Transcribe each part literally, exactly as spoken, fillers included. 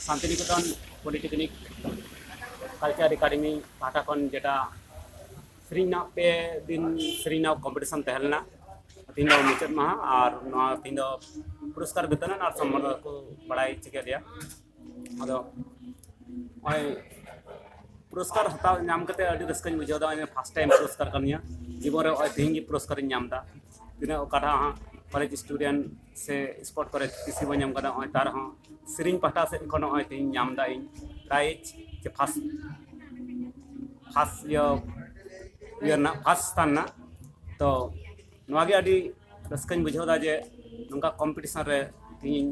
Santiniketan polytechnic culture academy ᱯᱟᱦᱴᱟ ᱠᱷᱚᱱ ᱡᱮᱴᱟ ᱥᱮᱨᱮᱧ ᱨᱮᱱᱟᱜ ᱯᱮ ᱫᱤᱱ ᱥᱮᱨᱮᱧ ᱨᱮᱱᱟᱜ ᱠᱚᱢᱯᱤᱴᱤᱥᱚᱱ ᱛᱟᱦᱮᱸ ᱞᱮᱱᱟ᱾ ᱛᱮᱦᱮᱧ ᱫᱚ ᱢᱩᱪᱟᱹᱫ ᱢᱟᱦᱟ, ᱟᱨ ᱱᱚᱣᱟ ᱛᱮᱦᱮᱧ ᱫᱚ ᱯᱩᱨᱚᱥᱠᱟᱨ ᱵᱤᱛᱚᱨᱚᱱ ᱟᱨ ᱥᱚᱱᱢᱟᱱ ᱠᱚ ᱵᱟᱲᱟᱭ ᱦᱚᱪᱚ ᱠᱮᱫ ᱞᱮᱭᱟ᱾ ᱟᱫᱚ ᱱᱚᱜᱼᱚᱭ ᱯᱩᱨᱚᱥᱠᱟᱨ ᱦᱟᱛᱟᱣ ᱧᱟᱢ ᱠᱟᱛᱮ ᱟᱹᱰᱤ ᱨᱟᱹᱥᱠᱟᱹᱧ ᱵᱩᱡᱷᱟᱹᱣ ᱮᱫᱟ᱾ ᱱᱚᱜᱼᱚᱭ ᱯᱷᱟᱥᱴ ᱴᱟᱭᱤᱢ ᱯᱩᱨᱚᱥᱠᱟᱨ ᱠᱟᱱ ᱜᱮᱭᱟ ᱡᱤᱵᱚᱱ ᱨᱮ, ᱱᱚᱜᱼᱚᱭ ᱛᱮᱦᱮᱧ ᱜᱮ ᱯᱩᱨᱚᱥᱠᱟᱨᱤᱧ ᱧᱟᱢ ᱮᱫᱟ᱾ ᱛᱤᱱᱟᱹᱜ ᱚᱠᱟᱴᱟᱜ ᱦᱟᱸᱜ ᱠᱚᱞᱮᱡᱽ ᱥᱴᱩᱰᱮᱱᱴ ᱥᱮ ᱥᱯᱳᱨᱴ ᱠᱚᱨᱮ ᱛᱤᱥ ᱦᱚᱸ ᱵᱟᱹᱧ ᱧᱟᱢ ᱠᱟᱫᱟ, ᱱᱚᱜᱼᱚᱭ ᱛᱟᱨ ᱨᱮᱦᱚᱸ ᱥᱮᱨᱮᱧ ᱯᱟᱦᱴᱟ ᱥᱮᱫ ᱠᱷᱚᱱ ᱱᱚᱜᱼᱚᱭ ᱛᱮᱦᱮᱧ ᱧᱟᱢ ᱮᱫᱟ ᱤᱧ ᱯᱨᱟᱭᱤᱡᱽ ᱡᱮ ᱯᱷᱟᱥᱴ ᱯᱷᱟᱥᱴ ᱤᱭᱟᱹ ᱤᱭᱟᱹ ᱨᱮᱱᱟᱜ ᱯᱷᱟᱥᱴ ᱥᱛᱷᱟᱱ ᱨᱮᱱᱟᱜ᱾ ᱛᱚ ᱱᱚᱣᱟ ᱜᱮ ᱟᱹᱰᱤ ᱨᱟᱹᱥᱠᱟᱹᱧ ᱵᱩᱡᱷᱟᱹᱣ ᱮᱫᱟ ᱡᱮ ᱱᱚᱝᱠᱟ ᱠᱚᱢᱯᱤᱴᱤᱥᱚᱱ ᱨᱮ ᱛᱮᱦᱮᱧ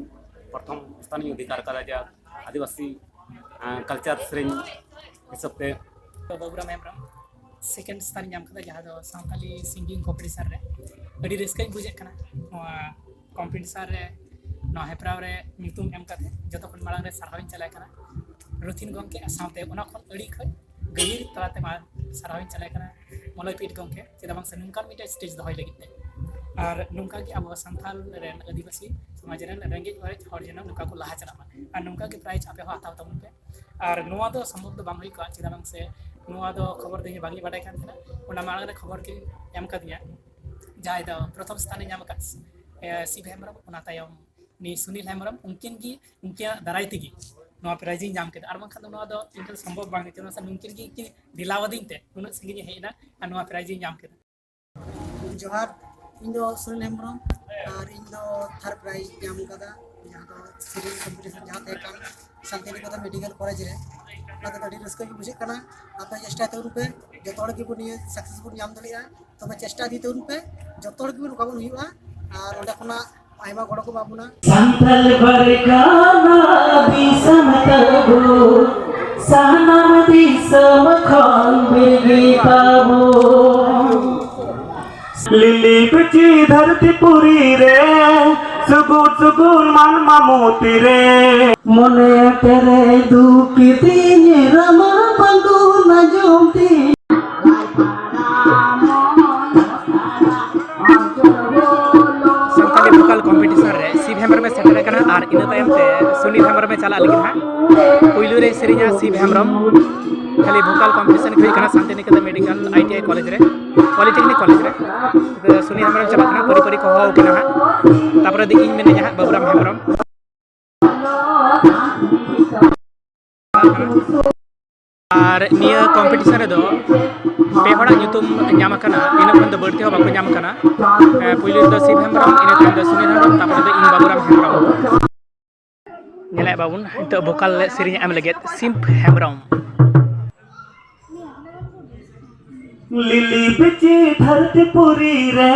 ᱯᱨᱚᱛᱷᱚᱢ ᱥᱛᱷᱟᱱᱤᱧ ᱚᱫᱷᱤᱠᱟᱨ ᱠᱟᱫᱟ, ᱡᱟ ᱟᱹᱫᱤᱵᱟᱹᱥᱤ ᱠᱟᱞᱪᱟᱨ ᱥᱮᱨᱮᱧ ᱦᱤᱥᱟᱹᱵ ᱛᱮ᱾ ᱵᱟᱹᱵᱩᱨᱟᱢ ᱦᱮᱢᱵᱨᱚᱢ, ᱥᱮᱠᱮᱱᱰ ᱥᱛᱷᱟᱱ ᱧᱟᱢ ᱠᱟᱫᱟ ᱡᱟᱦᱟᱸ ᱫᱚ ᱥᱟᱱᱛᱟᱞᱤ ᱥᱤᱝᱜᱤᱝ ᱠᱚᱢᱯᱤᱴᱤᱥᱚᱱ ᱨᱮ᱾ ᱟᱹᱰᱤ ᱨᱟᱹᱥᱠᱟᱹᱧ ᱵᱩᱡᱮᱫ ᱠᱟᱱᱟ ᱱᱚᱣᱟ ᱠᱚᱢᱯᱤᱴᱤᱥᱚᱱ ᱨᱮ, ᱱᱚᱣᱟ ᱦᱮᱯᱨᱟᱣ ᱨᱮ ᱧᱩᱛᱩᱢ ᱮᱢ ᱠᱟᱛᱮ᱾ ᱡᱚᱛᱚ ᱠᱷᱚᱱ ᱢᱟᱲᱟᱝ ᱨᱮ ᱥᱟᱨᱦᱟᱣᱤᱧ ᱪᱟᱞᱟᱭ ᱠᱟᱱᱟ ᱨᱚᱛᱷᱤᱱ ᱜᱚᱢᱠᱮ, ᱟᱨ ᱥᱟᱶᱛᱮ ᱚᱱᱟ ᱠᱷᱚᱱ ᱟᱹᱰᱤ ᱠᱷᱚᱱ ᱜᱟᱹᱦᱤᱨ ᱛᱟᱞᱟᱛᱮ ᱢᱟ ᱥᱟᱨᱦᱟᱣᱤᱧ ᱪᱟᱞᱟᱭ ᱠᱟᱱᱟ ᱢᱚᱞᱚᱭ ᱯᱤᱴ ᱜᱚᱢᱠᱮ, ᱪᱮᱫᱟᱜ ᱵᱟᱝ ᱥᱮ ᱱᱚᱝᱠᱟᱱ ᱢᱤᱫᱴᱮᱱ ᱥᱴᱮᱡᱽ ᱫᱚᱦᱚᱭ ᱞᱟᱹᱜᱤᱫ ᱛᱮ᱾ ᱟᱨ ᱱᱚᱝᱠᱟ ᱜᱮ ᱟᱵᱚ ᱥᱟᱱᱛᱟᱲ ᱨᱮᱱ ᱟᱹᱫᱤᱵᱟᱹᱥᱤ ᱥᱚᱢᱟᱡᱽ ᱨᱮᱱ ᱨᱮᱸᱜᱮᱡ ᱚᱨᱮᱡ ᱦᱚᱲ ᱡᱮᱱᱚ ᱱᱚᱝᱠᱟ ᱠᱚ ᱞᱟᱦᱟ ᱪᱟᱞᱟᱜ ᱢᱟ, ᱟᱨ ᱱᱚᱝᱠᱟ ᱜᱮ ᱯᱨᱟᱭᱤᱡᱽ ᱟᱯᱮ ᱦᱚᱸ ᱦᱟᱛᱟᱣ ᱛᱟᱵᱚᱱ ᱯᱮ᱾ ᱟᱨ ᱱᱚᱣᱟ ᱫᱚ ᱥᱚᱢᱵᱷᱚᱵ ᱫᱚ ᱵᱟᱝ ᱦᱩᱭ ᱠᱚᱜᱼᱟ, ᱪᱮᱫᱟᱜ ᱵᱟᱝ ᱥᱮ ᱱᱚᱣᱟ ᱫᱚ ᱠᱷᱚᱵᱚᱨ ᱫᱚ ᱤᱧ ᱵᱟᱝ ᱤᱧ ᱵᱟᱰᱟᱭ ᱠᱟᱱ ᱛᱟᱦᱮᱱᱟ᱾ ᱚᱱᱟ ᱢᱟᱲᱟᱝ ᱨᱮ ᱠᱷᱚᱵᱚᱨ ᱠᱤᱱ ᱮᱢ ᱠᱟᱫᱤᱧᱟ, ᱡᱟᱦᱟᱸᱭ ᱫᱚ ᱯᱨᱚᱛᱷᱚᱢ ᱥᱛᱷᱟᱱᱮ ᱧᱟᱢ ᱟᱠᱟᱫ, ᱮ, ᱥᱤᱵ ᱦᱮᱢᱵᱨᱚᱢ, ᱚᱱᱟ ᱛᱟᱭᱚᱢ ᱩᱱᱤ ᱥᱩᱱᱤᱞ ᱦᱮᱢᱵᱨᱚᱢ, ᱩᱱᱠᱤᱱ ᱜᱮ, ᱩᱱᱠᱤᱱᱟᱜ ᱫᱟᱨᱟᱭ ᱛᱮᱜᱮ ᱱᱚᱣᱟ ᱯᱨᱟᱭᱤᱡᱽ ᱤᱧ ᱧᱟᱢ ᱠᱮᱫᱟ, ᱟᱨ ᱵᱟᱝᱠᱷᱟᱱ ᱫᱚ ᱱᱚᱣᱟ ᱫᱚ ᱤᱧ ᱴᱷᱮᱱ ᱥᱚᱢᱵᱷᱚᱵ ᱵᱟᱝ ᱦᱩᱭᱩᱜ ᱠᱟᱱᱟ᱾ ᱥᱮ ᱱᱩᱠᱤᱱ ᱜᱮ ᱠᱤᱱ ᱫᱤᱞᱟᱣᱟᱫᱤᱧ ᱛᱮ ᱩᱱᱟᱹᱜ ᱥᱟᱺᱜᱤᱧ ᱤᱧ ᱦᱮᱡ ᱮᱱᱟ ᱟᱨ ᱱᱚᱣᱟ ᱯᱨᱟᱭᱤᱡᱽ ᱤᱧ ᱧᱟᱢ ᱠᱮᱫᱟ᱾ ᱡᱚᱦᱟᱨ, ᱤᱧ ᱫᱚ ᱥᱩᱱᱤᱞ ᱦᱮᱢᱵᱨᱚᱢ, ᱟᱨ ᱤᱧ ᱫᱚ ᱛᱷᱟᱨᱰ ᱯᱨᱟᱭᱤᱡᱽ ᱧᱟᱢ ᱠᱟᱫᱟ, ᱡᱟᱦᱟᱸ ᱫᱚ ᱥᱮᱨᱮᱧ ᱠᱚᱢᱯᱤᱴᱤᱥᱚᱱ ᱡᱟᱦᱟᱸ ᱛᱟᱦᱮᱸ ᱠᱟᱱ ᱥᱟᱱᱛᱤᱱᱤᱠᱮᱛᱚᱱ ᱢᱮᱰᱤᱠᱮᱞ ᱠᱚᱞᱮᱡᱽ ᱨᱮ᱾ ᱚᱱᱟ ᱛᱮᱫᱚ ᱟᱹᱰᱤ ᱨᱟᱹᱥᱠᱟᱹ ᱜᱮ ᱵᱩᱡᱷᱟᱹᱜ ᱠᱟᱱᱟ᱾ ᱟᱯᱮ ᱪᱮᱥᱴᱟᱭ ᱛᱟᱵᱚᱱ ᱯᱮ, ᱡᱚᱛᱚ ᱦᱚᱲ ᱜᱮᱵᱚᱱ ᱱᱤᱭᱟᱹ ᱥᱟᱠᱥᱮᱥ ᱵᱚᱱ ᱧᱟᱢ ᱫᱟᱲᱮᱭᱟᱜᱼᱟ᱾ ᱛᱚᱵᱮ ᱪᱮᱥᱴᱟ ᱤᱫᱤ ᱛᱟᱵᱚᱱ ᱯᱮ, ᱡᱚᱛᱚ ᱦᱚᱲ ᱜᱮᱵᱚᱱ ᱱᱚᱝᱠᱟ ᱵᱚᱱ ᱦᱩᱭᱩᱜᱼᱟ, ᱟᱨ ᱚᱸᱰᱮ ᱠᱷᱚᱱᱟᱜ ᱟᱭᱢᱟ ᱜᱚᱲᱚ ᱠᱚ ᱮᱢᱟ ᱵᱚᱱᱟ᱾ ᱥᱟᱱᱛᱟᱲ ᱯᱟᱨᱜᱟᱱᱟ ᱫᱤᱥᱚᱢ ᱛᱟᱵᱚ, ᱥᱟᱱᱟᱢ ᱫᱤᱥᱚᱢ ᱠᱷᱚᱱ ᱵᱤᱨᱜᱤ ᱛᱟᱵᱚ᱾ ᱞᱤᱞᱤ ᱵᱤᱪᱤ ᱫᱷᱟᱹᱨᱛᱤ ᱯᱩᱨᱤ ᱨᱮ, ᱥᱩᱜᱩᱨ ᱥᱩᱜᱩᱨ ᱢᱟᱱᱢᱟ ᱢᱩᱛᱤ ᱨᱮ᱾ ᱢᱚᱱᱮ ᱯᱮᱨᱮᱡ ᱫᱩᱠ ᱠᱤᱫᱤᱧ ᱨᱟᱢᱟ ᱯᱟᱹᱜᱩᱱ ᱟᱸᱡᱚᱢ ᱛᱮ᱾ ᱥᱟᱱᱛᱟᱞᱤ ᱵᱷᱳᱠᱟᱞ ᱠᱚᱢᱯᱤᱴᱤᱥᱚᱱ ᱨᱮ ᱥᱤᱵ ᱦᱮᱢᱵᱨᱚᱢᱮ ᱥᱮᱴᱮᱨ ᱟᱠᱟᱱᱟ᱾ ᱟᱨ ᱤᱱᱟᱹ ᱛᱟᱭᱚᱢ ᱛᱮ ᱥᱩᱱᱤᱞ ᱦᱮᱢᱵᱨᱚᱢᱮ ᱪᱟᱞᱟᱜ ᱞᱟᱹᱜᱤᱫ ᱦᱟᱸᱜ᱾ ᱯᱩᱭᱞᱩ ᱨᱮ ᱥᱮᱨᱮᱧᱟ ᱥᱤᱵ ᱦᱮᱢᱵᱨᱚᱢ, ᱠᱷᱟᱹᱞᱤ ᱵᱷᱳᱠᱟᱞ ᱠᱚᱢᱯᱤᱴᱤᱥᱚᱱ ᱦᱩᱭ ᱠᱟᱱᱟ Santiniketan medical I T I college ᱨᱮ, ᱯᱚᱞᱤᱴᱮᱠᱱᱤᱠ ᱠᱚᱞᱮᱡᱽ ᱨᱮ᱾ ᱥᱩᱱᱤᱞ ᱦᱮᱢᱵᱨᱚᱢ ᱪᱟᱞᱟᱜ ᱠᱟᱱᱟ, ᱯᱟᱹᱨᱤ ᱯᱟᱹᱨᱤ ᱠᱚ ᱦᱚᱦᱚ ᱟᱠᱤᱱᱟ ᱦᱟᱸᱜ᱾ ᱛᱟᱯᱚᱨᱮ ᱫᱚ ᱤᱧ ᱢᱮᱱᱟᱧᱟ ᱦᱟᱸᱜ, ᱵᱟᱵᱩᱨᱟᱢ ᱦᱮᱢᱵᱨᱚᱢ᱾ ᱟᱨ ᱱᱤᱭᱟᱹ ᱠᱚᱢᱯᱤᱴᱤᱥᱚᱱ ᱨᱮᱫᱚ ᱯᱮ ᱦᱚᱲᱟᱜ ᱧᱩᱛᱩᱢ ᱧᱟᱢ ᱟᱠᱟᱱᱟ, ᱤᱱᱟᱹ ᱠᱷᱚᱱ ᱫᱚ ᱵᱟᱹᱲᱛᱤ ᱦᱚᱸ ᱵᱟᱠᱚ ᱧᱟᱢ ᱟᱠᱟᱱᱟ᱾ ᱮ, ᱯᱩᱭᱞᱩ ᱨᱮᱫᱚ ᱥᱤᱵ ᱦᱮᱢᱵᱨᱚᱢ, ᱤᱱᱟᱹ ᱛᱟᱭᱚᱢ ᱫᱚ ᱥᱩᱱᱤᱞ ᱦᱮᱢᱵᱨᱚᱢ, ᱛᱟᱨᱯᱚᱨᱮ ᱫᱚ ᱤᱧ ᱵᱟᱵᱩᱨᱟᱢ ᱦᱮᱢᱵᱨᱚᱢ᱾ ᱧᱮᱞᱮᱫ ᱵᱟᱵᱚᱱ ᱱᱤᱛᱚᱜ ᱵᱷᱳᱠᱟᱞ ᱥᱮᱨᱮᱧ ᱮᱢ ᱞᱟᱹᱜᱤᱫ ᱥᱤᱵ ᱦᱮᱢᱵᱨᱚᱢ᱾ ᱞᱤᱞᱤ ᱵᱤᱪᱤ ᱫᱷᱟᱹᱨᱛᱤ ᱯᱩᱨᱤ ᱨᱮ,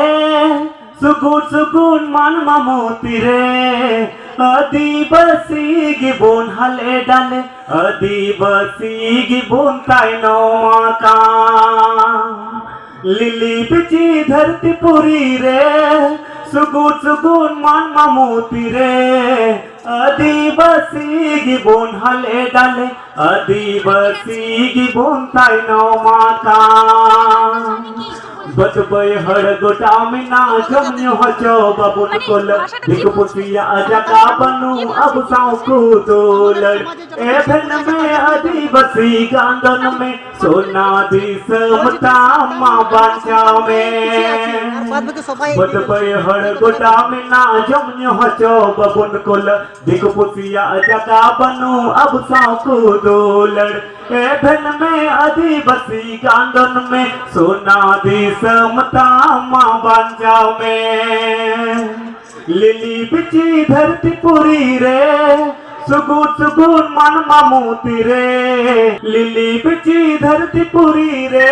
ᱥᱩᱜᱩᱱ ᱥᱩᱜᱩᱱ ᱢᱟᱱᱢᱟ ᱢᱩᱛᱤ ᱨᱮ, ᱟᱹᱫᱤᱵᱟᱹᱥᱤ ᱜᱮᱵᱚᱱ ᱦᱟᱞᱮ ᱰᱟᱞᱮ, ᱟᱹᱫᱤᱵᱟᱹᱥᱤ ᱜᱮᱵᱚᱱ ᱛᱟᱭᱱᱚᱢ ᱟᱠᱟᱱ᱾ ᱞᱤᱞᱤ ᱵᱤᱪᱤ ᱫᱷᱟᱹᱨᱛᱤ ᱯᱩᱨᱤ ᱨᱮ, ᱥᱩᱜᱩᱱ ᱥᱩᱜᱩᱱ ᱢᱟᱱᱢᱟ ᱢᱩᱛᱤ ᱨᱮ, ᱟᱹᱫᱤᱵᱟᱹᱥᱤ ᱜᱮᱵᱚᱱ ᱦᱟᱞᱮ ᱰᱟᱞᱮ, ᱟᱹᱫᱤᱵᱟᱹᱥᱤ ᱜᱮᱵᱚᱱ ᱛᱟᱭᱱᱚᱢ ᱟᱠᱟᱱ᱾ ᱵᱟᱹᱫ ᱵᱟᱹᱭᱦᱟᱹᱲ ᱜᱚᱴᱟ ᱢᱮᱱᱟᱜ, ᱡᱚᱢ ᱧᱩ ᱦᱚᱪᱚ ᱵᱟᱵᱚᱱ ᱠᱩᱞᱟᱹᱜ, ᱫᱤᱠᱩ ᱯᱩᱥᱤᱭᱟᱜ ᱡᱟᱭᱜᱟ ᱵᱟᱹᱱᱩᱜ, ᱟᱵᱚ ᱥᱟᱶ ᱠᱚ ᱫᱩᱞᱟᱹᱲ᱾ ᱮᱵᱷᱮᱱ ᱢᱮ ᱟᱹᱫᱤᱵᱟᱹᱥᱤ ᱜᱟᱸᱫᱚᱱ ᱢᱮ, ᱥᱚᱱᱟ ᱫᱤᱥᱚᱢ ᱛᱟᱢ ᱢᱟ ᱵᱟᱧᱪᱟᱣ ᱢᱮ᱾ ᱵᱟᱹᱫ ᱵᱟᱹᱭᱦᱟᱹᱲ ᱜᱚᱴᱟ ᱢᱮᱱᱟᱜ, ᱡᱚᱢ ᱧᱩ ᱦᱚᱪᱚ ᱵᱟᱵᱚᱱ ᱠᱩᱞᱟᱹᱜ, ᱫᱤᱠᱩ ᱯᱩᱥᱤᱭᱟᱜ ᱡᱟᱭᱜᱟ ᱵᱟᱹᱱᱩᱜ, ᱟᱵᱚ ᱥᱟᱶ ᱠᱚ ᱫᱩᱞᱟᱹᱲ᱾ ᱮᱵᱷᱮᱱ ᱢᱮ ᱟᱹᱫᱤᱵᱟᱹᱥᱤ ᱜᱟᱸᱫᱚᱱ ᱢᱮ, ᱥᱚᱱᱟ ᱫᱤᱥᱚᱢ ᱛᱟᱢ ᱢᱟ ᱵᱟᱧᱪᱟᱣ ᱢᱮ᱾ ᱞᱤᱞᱤ ᱵᱤᱪᱤ ᱫᱷᱟᱹᱨᱛᱤ ᱯᱩᱨᱤ ᱨᱮ, ᱥᱩᱜᱩᱱ ᱥᱩᱜᱩᱱ ᱢᱟᱱᱢᱟ ᱢᱩᱛᱤ ᱨᱮ᱾ ᱞᱤᱞᱤ ᱵᱤᱪᱤ ᱫᱷᱟᱹᱨᱛᱤ ᱯᱩᱨᱤ ᱨᱮ,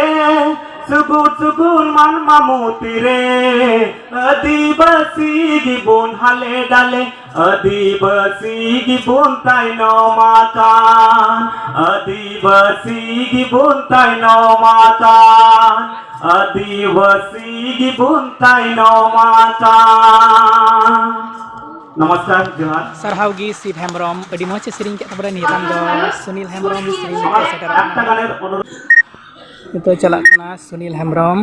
ᱥᱩᱜᱩᱱ ᱥᱩᱜᱩᱱ ᱢᱟᱱᱢᱟ ᱢᱩᱛᱤ ᱨᱮ᱾ ᱟᱹᱫᱤᱵᱟᱹᱥᱤ ᱜᱮᱵᱚᱱ ᱦᱟᱞᱮ ᱰᱟᱞᱮ, ᱟᱹᱫᱤᱵᱟᱹᱥᱤ ᱜᱮᱵᱚᱱ ᱛᱟᱭᱱᱚᱢ ᱟᱠᱟᱱ᱾ ᱟᱹᱫᱤᱵᱟᱹᱥᱤ ᱜᱮᱵᱚᱱ ᱛᱟᱭᱱᱚᱢ ᱟᱠᱟᱱ᱾ ᱟᱹᱫᱤᱵᱟᱹᱥᱤ ᱜᱮᱵᱚᱱ ᱛᱟᱭᱱᱚᱢ ᱟᱠᱟᱱ᱾ ᱱᱚᱢᱚᱥᱠᱟᱨ, ᱡᱚᱦᱟᱨ᱾ ᱥᱟᱨᱦᱟᱣ ᱜᱮ ᱥᱤᱵ ᱦᱮᱢᱵᱨᱚᱢ, ᱟᱹᱰᱤ ᱢᱚᱡᱽ ᱮ ᱥᱮᱨᱮᱧ ᱠᱮᱫ ᱛᱟᱵᱚᱱᱟ᱾ ᱱᱤᱭᱟᱹ ᱛᱟᱭᱚᱢ ᱫᱚ ᱥᱩᱱᱤᱞ ᱦᱮᱢᱵᱨᱚᱢ ᱥᱮᱨᱮᱧ ᱞᱟᱹᱜᱤᱫ ᱮ ᱥᱮᱴᱮᱨᱚᱜ ᱠᱟᱱᱟ᱾ ᱱᱤᱛᱚᱜ ᱪᱟᱞᱟᱜ ᱠᱟᱱᱟ ᱥᱩᱱᱤᱞ ᱦᱮᱢᱵᱨᱚᱢ᱾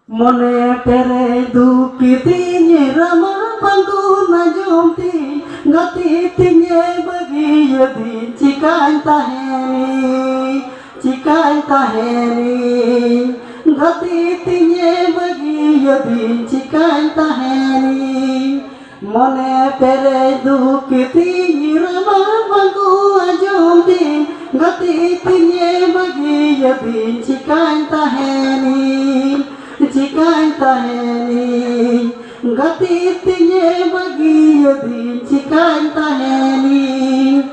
ᱢᱚᱱᱮ ᱯᱮᱨᱮᱡ ᱫᱩᱠ ᱠᱤᱫᱤᱧ ᱨᱟᱢᱟ ᱵᱟᱝᱠᱚ ᱟᱸᱡᱚᱢ ᱛᱤᱧ, ᱜᱟᱛᱮ ᱛᱤᱧᱮ ᱵᱟᱹᱜᱤᱭᱟᱹᱫᱤᱧ, ᱪᱤᱠᱟᱹᱧ ᱛᱟᱦᱮᱱᱤᱧ, ᱪᱤᱠᱟᱹᱧ ᱛᱟᱦᱮᱱᱤᱧ, ᱜᱟᱛᱮ ᱛᱤᱧᱮ ᱵᱟᱹᱜᱤᱭᱟᱹᱫᱤᱧ, ᱪᱤᱠᱟᱹᱧ ᱛᱟᱦᱮᱱᱤᱧ᱾ ᱢᱚᱱᱮ ᱯᱮᱨᱮᱡ ᱫᱩᱠ ᱛᱤᱧ ᱨᱟᱢᱟ, ᱵᱟᱝᱠᱚ ᱟᱸᱡᱚᱢ ᱛᱤᱧ, ᱜᱟᱛᱮ ᱛᱤᱧᱮ ᱵᱟᱹᱜᱤᱭᱟᱹᱫᱤᱧ, ᱪᱤᱠᱟᱹᱧ ᱛᱟᱦᱮᱱᱤᱧ, ᱪᱤᱠᱟᱹᱧ ᱛᱟᱦᱮᱱᱤᱧ, ᱜᱟᱛᱮ ᱛᱤᱧᱮ ᱵᱟᱹᱜᱤᱭᱟᱹᱫᱤᱧ, ᱪᱤᱠᱟᱹᱧ ᱛᱟᱦᱮᱱᱤᱧ᱾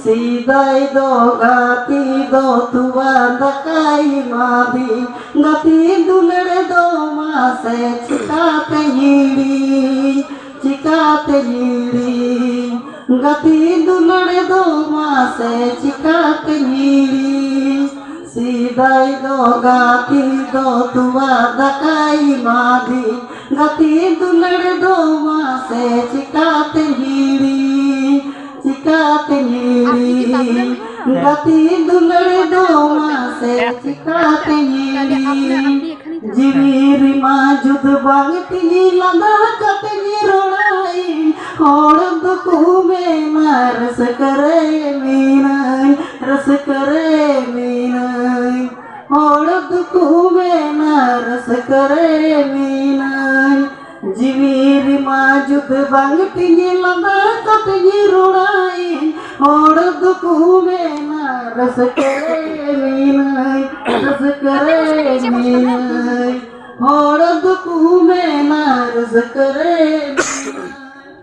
ᱥᱮᱫᱟᱭ ᱫᱚ ᱜᱟᱛᱮ ᱫᱚ ᱛᱚᱣᱟ ᱫᱟᱠᱟᱭ ᱮᱢᱟᱫᱤᱧ, ᱜᱟᱛᱮ ᱫᱩᱞᱟᱹᱲ ᱫᱚ ᱢᱟᱥᱮ ᱪᱤᱠᱟᱹᱛᱮ ᱦᱤᱲᱤᱧ, ᱪᱤᱠᱟᱹᱛᱮ ᱦᱤᱲᱤᱧ, ᱜᱟᱛᱮ ᱫᱩᱞᱟᱹᱲ ᱫᱚ ᱢᱟᱥᱮ ᱪᱤᱠᱟᱹᱛᱮ ᱦᱤᱲᱤᱧ᱾ ᱥᱮᱫᱟᱭ ᱫᱚ ᱜᱟᱛᱮ ᱫᱚ ᱛᱚᱣᱟ ᱫᱟᱠᱟᱭ ᱮᱢᱟᱫᱤᱧ, ᱜᱟᱛᱮ ᱫᱩᱞᱟᱹᱲ ᱫᱚ ᱢᱟᱥᱮ ᱪᱤᱠᱟᱹᱛᱮ ᱦᱤᱲᱤᱧ, ᱪᱤᱠᱟᱹᱛᱮ ᱦᱤᱲᱤᱧ, ᱜᱟᱛᱮ ᱫᱩᱞᱟᱹᱲ ᱫᱚ ᱢᱟᱥᱮ ᱪᱤᱠᱟᱹᱛᱮ ᱦᱤᱲᱤᱧ᱾ ᱡᱤᱣᱤ ᱨᱮᱢᱟ ᱡᱩᱫ ᱵᱟᱝ ᱛᱤᱧ, ᱞᱟᱸᱫᱟ ᱠᱟᱛᱮᱧ ᱨᱚᱲᱟ ᱤᱧ᱾ ᱦᱚᱲ ᱫᱚᱠᱚ ᱢᱮᱱᱟ ᱨᱟᱹᱥᱠᱟᱹ ᱨᱮ ᱢᱮᱱᱟᱹᱧ, ᱨᱟᱹᱥᱠᱟᱹ ᱨᱮ ᱢᱮᱱᱟᱹᱧ᱾ ᱦᱚᱲ ᱫᱚᱠᱚ ᱢᱮᱱᱟ ᱨᱟᱹᱥᱠᱟᱹ ᱨᱮ ᱢᱮᱱᱟᱹᱧ᱾ ᱡᱤᱣᱤ ᱨᱮᱢᱟ ᱡᱩᱫ ᱵᱟᱝ ᱛᱤᱧ, ᱞᱟᱸᱫᱟ ᱠᱟᱛᱮᱧ ᱨᱚᱲᱟ ᱤᱧ᱾ ᱦᱚᱲ ᱫᱚᱠᱚ ᱢᱮᱱᱟ ᱨᱟᱹᱥᱠᱟᱹ ᱨᱮ ᱢᱮᱱᱟᱹᱧ, ᱨᱟᱹᱥᱠᱟᱹ ᱨᱮ ᱢᱮᱱᱟᱹᱧ᱾ ᱦᱚᱲ ᱫᱚᱠᱚ ᱢᱮᱱᱟ ᱨᱟᱹᱥᱠᱟᱹ ᱨᱮ ᱢᱮᱱᱟᱹᱧ᱾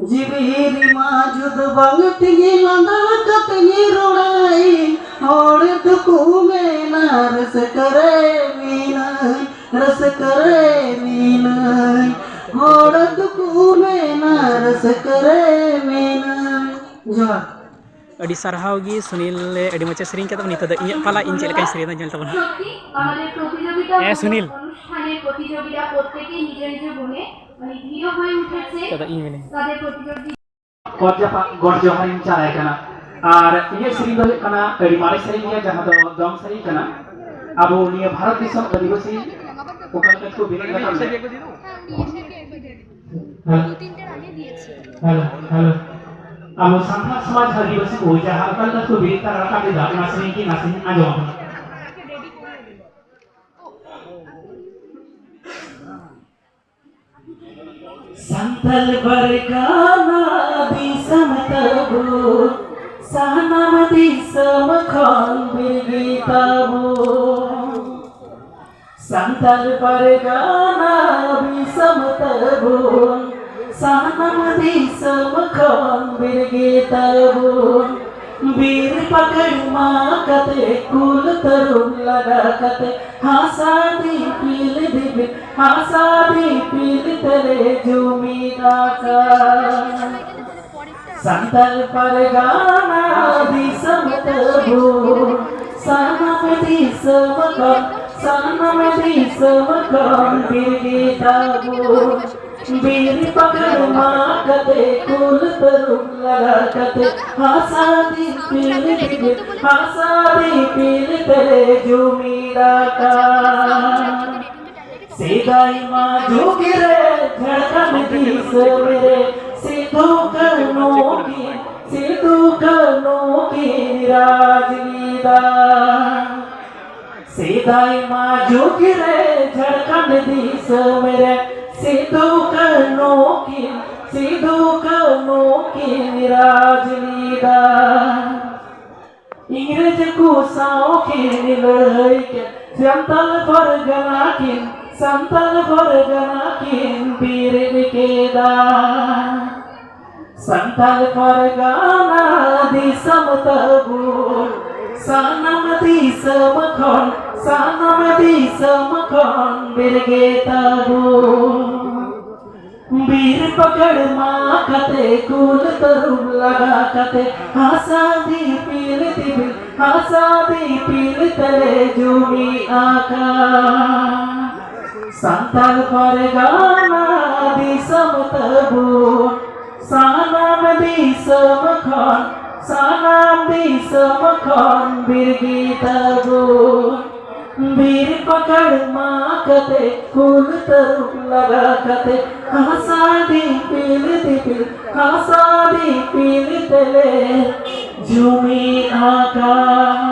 ᱡᱤᱣᱤ ᱨᱮᱢᱟ ᱡᱩᱫ ᱵᱟᱝ ᱛᱤᱧ, ᱞᱟᱸᱫᱟ ᱠᱟᱛᱮᱧ ᱨᱚᱲᱟ ᱤᱧ᱾ ᱦᱚᱲ ᱫᱚᱠᱚ ᱢᱮᱱᱟ ᱨᱟᱹᱥᱠᱟᱹ ᱨᱮ ᱢᱮᱱᱟᱹᱧ, ᱨᱟᱹᱥᱠᱟᱹ ᱨᱮ ᱢᱮᱱᱟᱹᱧ᱾ ᱦᱚᱲ ᱫᱚᱠᱚ ᱢᱮᱱᱟ ᱨᱟᱹᱥᱠᱟᱹ ᱨᱮ ᱢᱮᱱᱟᱹᱧ᱾ ᱡᱚᱦᱟᱨ᱾ ᱟᱹᱰᱤ ᱥᱟᱨᱦᱟᱣ ᱜᱮ ᱥᱩᱱᱤᱞ, ᱟᱹᱰᱤ ᱢᱚᱡᱽ ᱮ ᱥᱮᱨᱮᱧ ᱠᱟᱫᱟ᱾ ᱱᱤᱛᱚᱜ ᱫᱚ ᱤᱧᱟᱹᱜ ᱯᱟᱞᱟ, ᱤᱧ ᱪᱮᱫ ᱞᱮᱠᱟᱧ ᱥᱮᱨᱮᱧᱟ ᱧᱮᱞ ᱛᱟᱵᱚᱱ ᱦᱟᱸᱜ᱾ ᱮ ᱥᱩᱱᱤᱞ᱾ অনুষ্ঠানের প্রতিযোগীরা প্রত্যেকেই নিজের নিজের গুণে মানে দৃঢ় হয়ে উঠেছে। দাদা, ইনি বলেন। তাদের প্রতিযোগী অত ᱡᱟᱯᱟᱜ ᱜᱚᱰ ᱡᱚᱦᱟᱨᱤᱧ ᱪᱟᱞᱟᱭ ᱠᱟᱱᱟ᱾ ᱟᱨ ᱤᱧᱟᱹᱜ ᱥᱮᱨᱮᱧ ᱫᱚ ᱦᱩᱭᱩᱜ ᱠᱟᱱᱟ ᱟᱹᱰᱤ ᱢᱟᱨᱮ ᱥᱮᱨᱮᱧ ᱜᱮ, ᱡᱟᱦᱟᱸ ᱫᱚ ᱫᱚᱝ ᱥᱮᱨᱮᱧ ᱠᱟᱱᱟ᱾ ᱟᱵᱚ ᱱᱤᱭᱟᱹ ᱵᱷᱟᱨᱚᱛ ᱫᱤᱥᱚᱢ ᱟᱹᱫᱤᱵᱟᱹᱥᱤ ᱚᱠᱟ ᱞᱮᱠᱟ ᱠᱚ ᱵᱮᱨᱮᱫ ᱨᱟᱠᱟᱵ ᱞᱮᱫ, ᱦᱮᱞᱳ᱾ ᱫᱩ ᱛᱤᱱᱴᱮ ᱨᱟᱱᱤ ᱫᱤᱭᱮᱪᱷᱤ᱾ Hello, hello. ᱟᱵᱚ ᱥᱟᱱᱛᱟᱲ ᱥᱚᱢᱟᱡᱽ ᱟᱹᱫᱤᱵᱟᱹᱥᱤ ᱠᱚ ᱡᱟᱦᱟᱸ ᱚᱠᱟ ᱞᱮᱠᱟ ᱠᱚ ᱵᱮᱨᱮᱫ ᱨᱟᱠᱟᱵ ᱞᱮᱫᱟ, ᱚᱱᱟ ᱥᱮᱨᱮᱧ ᱜᱮ ᱱᱟᱥᱮᱧ ᱟᱸᱡᱚᱢ ᱟᱵᱚᱱᱟ᱾ ᱥᱟᱱᱛᱟᱲ ᱯᱟᱨᱜᱟᱱᱟ ᱫᱤᱥᱚᱢ ᱛᱟᱵᱚ, ᱥᱟᱱᱟᱢ ᱫᱤᱥᱚᱢ ᱠᱷᱚᱱ ᱵᱤᱨ ᱜᱮ ᱛᱟᱵᱚ᱾ ᱥᱟᱱᱛᱟᱲ ᱯᱟᱨᱜᱟᱱᱟ ᱫᱤᱥᱚᱢ ᱛᱟᱵᱚᱱ, ᱥᱟᱱᱟᱢ ᱫᱤᱥᱚᱢ ᱠᱷᱚᱱ ᱵᱤᱨ ᱜᱮ ᱛᱟᱵᱚᱱ᱾ ᱵᱤᱨ ᱯᱟᱠᱟᱲ ᱢᱟᱜ ᱠᱟᱛᱮ, ᱠᱩᱞ ᱛᱟᱹᱨᱩᱵ ᱞᱟᱜᱟ ᱠᱟᱛᱮ, ᱦᱟᱥᱟ ᱫᱤᱯᱤᱞ ᱫᱤᱯᱤᱞ, ᱦᱟᱥᱟ ᱫᱤᱯᱤᱞ ᱛᱮᱞᱮ ᱡᱩᱢᱤᱫ ᱟᱠᱟᱫ᱾ ᱥᱟᱱᱛᱟᱲ ᱯᱟᱨᱜᱟᱱᱟ ᱫᱤᱥᱚᱢ ᱛᱟᱵᱚᱱ, ᱥᱟᱱᱟᱢ ᱫᱤᱥᱚᱢ ᱠᱷᱚᱱ, ᱥᱟᱱᱟᱢ ᱫᱤᱥᱚᱢ ᱠᱷᱚᱱ ᱵᱤᱨ ᱜᱮ ᱛᱟᱵᱚᱱ᱾ ᱵᱤᱨ ᱯᱟᱠᱟᱲ ᱢᱟᱜ ᱠᱟᱛᱮ, ᱠᱩᱞ ᱛᱟᱹᱨᱩᱵ ᱞᱟᱜᱟ ᱠᱟᱛᱮ, ᱦᱟᱥᱟ ᱫᱤᱯᱤᱞ ᱫᱤᱯᱤᱞ, ᱦᱟᱥᱟ ᱫᱤᱯᱤᱞ ᱛᱮᱞᱮ ᱡᱩᱢᱤᱫ ᱟᱠᱟᱫ᱾ ᱥᱮᱫᱟᱭ ᱢᱟ ᱡᱩᱜᱽ ᱨᱮ ᱡᱷᱟᱲᱠᱷᱚᱸᱰ ᱫᱤᱥᱚᱢ ᱨᱮ ᱥᱤᱫᱩ ᱠᱟᱹᱱᱦᱩ ᱠᱤᱱ, ᱥᱤᱫᱩ ᱠᱟᱹᱱᱦᱩ ᱠᱤᱱ ᱨᱟᱡᱽ ᱞᱮᱫᱟ᱾ ᱥᱮᱫᱟᱭ ᱢᱟ ᱡᱩᱜᱽ ᱨᱮ ᱡᱷᱟᱲᱠᱷᱚᱸᱰ ᱫᱤᱥᱚᱢ ᱨᱮ ᱥᱤᱫᱩ ᱠᱟᱹᱱᱦᱩ ᱠᱤᱱ, ᱥᱤᱫᱩ ᱠᱟᱹᱱᱦᱩ ᱠᱤᱱ ᱨᱟᱡᱽ ᱞᱮᱫᱟ᱾ ᱤᱝᱨᱮᱡᱽ ᱠᱚ ᱥᱟᱶ ᱠᱤᱱ ᱞᱟᱹᱲᱦᱟᱹᱭ ᱠᱮᱫ, ᱥᱟᱱᱛᱟᱞ ᱯᱟᱨᱜᱟᱱᱟ ᱠᱤᱱ, ᱥᱟᱱᱛᱟᱞ ᱯᱟᱨᱜᱟᱱᱟ ᱠᱤᱱ ᱵᱮᱨᱮᱫ ᱠᱮᱫᱟ᱾ ᱥᱟᱱᱛᱟᱞ ᱯᱟᱨᱜᱟᱱᱟ ᱫᱤᱥᱚᱢ ᱛᱟᱵᱚᱱ, ᱥᱟᱱᱟᱢ ᱫᱤᱥᱚᱢ ᱠᱷᱚᱱ, ᱥᱟᱱᱟᱢ ᱫᱤᱥᱚᱢ ᱠᱷᱚᱱ ᱵᱮᱨᱜᱮ ᱛᱟᱵᱚᱱ᱾ ᱵᱤᱨ ᱯᱟᱠᱟᱲ ᱢᱟᱜ ᱠᱟᱛᱮ, ᱠᱩᱞ ᱛᱟᱹᱨᱩᱵ ᱞᱟᱜᱟ ᱠᱟᱛᱮ, ᱦᱟᱥᱟ ᱫᱤᱯᱤᱞ ᱫᱤᱯᱤᱞ, ᱦᱟᱥᱟ ᱫᱤᱯᱤᱞ ᱛᱮᱞᱮ ᱡᱩᱢᱤᱫ ᱟᱠᱟᱫ᱾ ᱥᱟᱱᱛᱟᱲ ᱯᱟᱨᱜᱟᱱᱟ ᱫᱤᱥᱚᱢ ᱛᱟᱵᱚᱱ, ᱥᱟᱱᱟᱢ ᱫᱤᱥᱚᱢ ᱠᱷᱚᱱ, ᱥᱟᱱᱟᱢ ᱫᱤᱥᱚᱢ ᱠᱷᱚᱱ ᱵᱤᱨ ᱜᱮ ᱛᱟᱵᱚᱱ᱾ ᱵᱤᱨ ᱯᱟᱠᱟᱲ ᱢᱟᱜ ᱠᱟᱛᱮ, ᱠᱩᱞ ᱛᱟᱹᱨᱩᱵ ᱞᱟᱜᱟ ᱠᱟᱛᱮ, ᱦᱟᱥᱟ ᱫᱤᱯᱤᱞ ᱫᱤᱯᱤᱞ, ᱦᱟᱥᱟ ᱫᱤᱯᱤᱞ ᱛᱮᱞᱮ ᱡᱩᱢᱤᱫ ᱟᱠᱟᱱ᱾